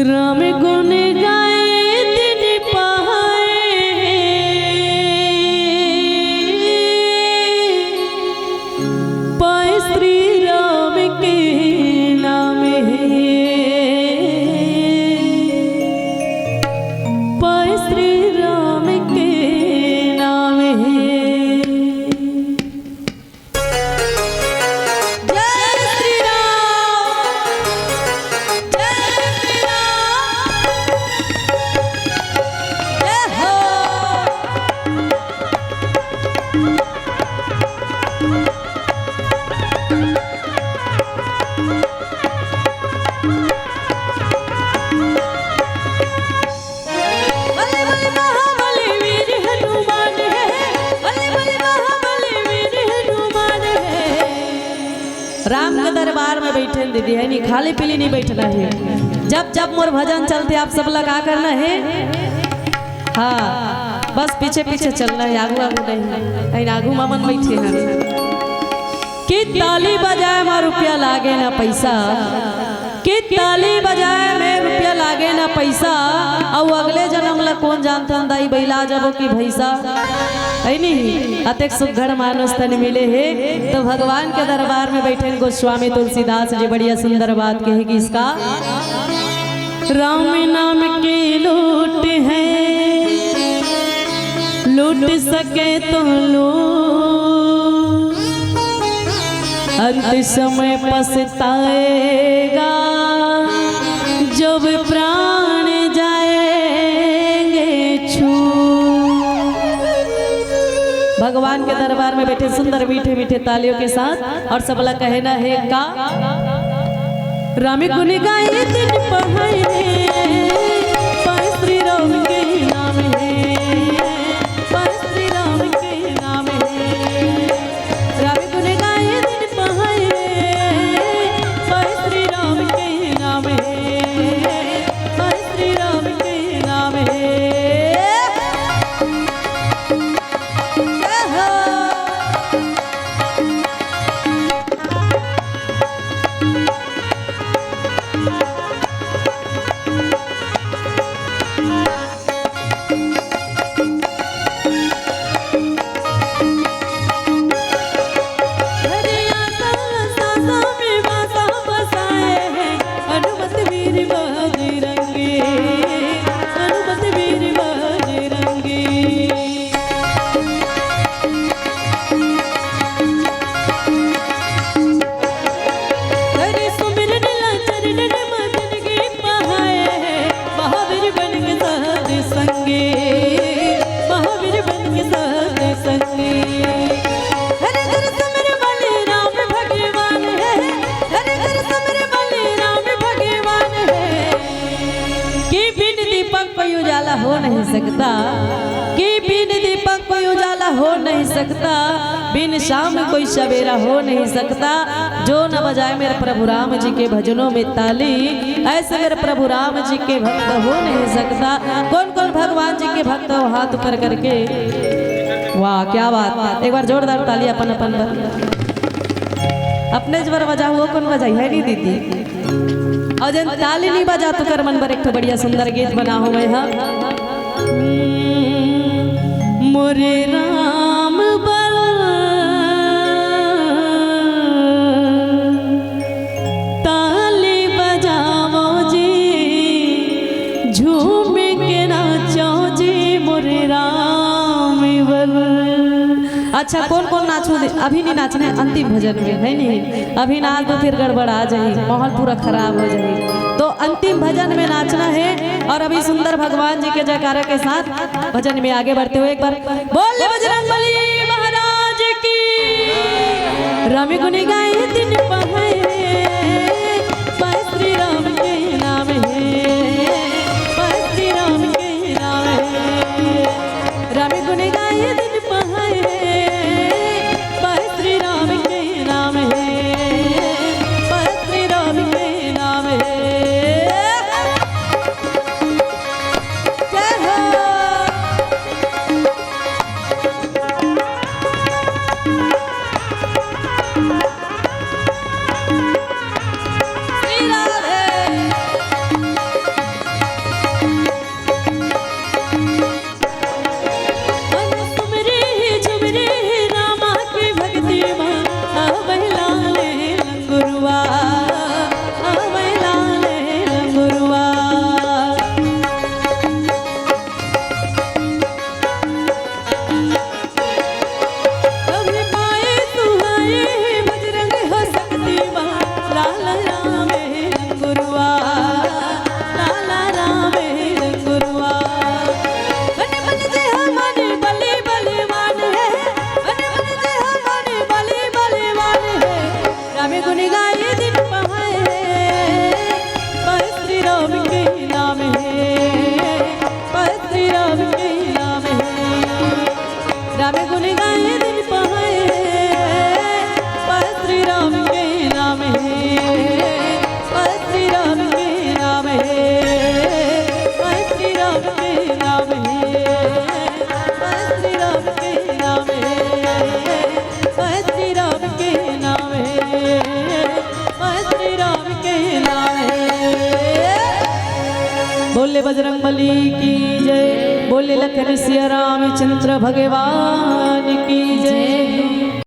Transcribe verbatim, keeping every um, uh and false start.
राम गुण गाए दिन पाए, पाए श्री राम के नाम है, पाए श्री राम के नाम है। जय श्री राम, जय श्री राम, जय हो। बले बले महाबली वीर हनुमान है, बले बले महाबली वीर हनुमान है। राम के दरबार में बैठे न दीदी, है नी, खाली पीली नहीं बैठना है। जब जब मोर भजन चलते, आप सब ला का करना है? हाँ, बस पीछे पीछे चलना है, आगू आगू नहीं। है ना, आगू मामन बैठे हैं। कि ताली बजाए मा रुपया लागे ना पैसा, कि ताली बजाए में रुपया लागे ना पैसा, अउ अगले जन्म ला कोन जानथन दाई, बइला जबो कि भैंसा। है नहीं, अतेक सुघड़ मानुष तन मिले हे। तो भगवान के दरबार में बैठे गोस्वामी तुलसीदास जी बढ़िया सुंदर बात कहे कि इसका राम नाम की लूट है, लूट सके तो लो, अंत समय पछताएगा जब प्राण जाएंगे छू। भगवान के दरबार में बैठे सुंदर मीठे मीठे तालियों के साथ, और सबला कहना है का? राम गुण गाए दिन पहाए, पाए श्री राम के नाम है, पाए श्री राम के नाम है। राम गुण गाए दिन पहाए, पाए श्री राम के नाम है, पाए श्री राम के नाम है। जय हो। हनुमत वीर बजरंगी, हनुमत वीर बजरंगी। करे सुमिरन ला चरणन म जिनगी पहाए, महावीर बन के साथ संगी, महावीर बन के साथ संगी। हर घर सुमिर बलराम भगवान है, हर घर सुमिर बलराम भगवान है। कि बिन दीपक कोई उजाला हो नहीं सकता, कि बिन दीपक कोई उजाला हो नहीं सकता, बिन शाम कोई सवेरा हो नहीं सकता। जो न बजाए मेरे प्रभु राम जी के भजनों में ताली, ऐसे मेरे प्रभु राम जी के भक्त हो नहीं सकता। कौन कौन भगवान जी के भक्त हो, हाथ ऊपर करके। वाह, क्या बात, एक बार जोरदार ताली अपन अपन बर। अपने जबर बजाहू, वो कौन बजाही, है नहीं दीदी? अउ जेन ताली नहीं बजात ओकर मन बर एक ठो बढ़िया सुंदर गीत बनाहूं मैं हा। मोरे राम बर ताली बजावो जी, झूम के नाचो जी, मोरे राम बर। अच्छा, कौन कौन नाचहू? अभी नहीं नाचना है, अंतिम भजन में, है नहीं? अभी नाच दो, फिर गड़बड़ा जाही, माहौल पूरा खराब हो जाही। तो अंतिम भजन में नाचना है। और अभी सुंदर भगवान जी के जयकारा के साथ भजन में आगे बढ़ते हुए एक बार बोल बजरंग बली महाराज की। राम गुण गाए दिन पहाए, पाए श्री राम के नाम है, पाए श्री राम के नाम है। राम गुण गाए दिन पहाए, पाए श्री राम के नाम है, पाए श्री राम के नाम है। जय हो। के नाम हे, श्री राम के नाम हे, श्री राम के नाम हे, श्री राम के नाम हे। बोले बजरंग बली की जय, बोले लखन सिया रामचंद्र भगवान की जय।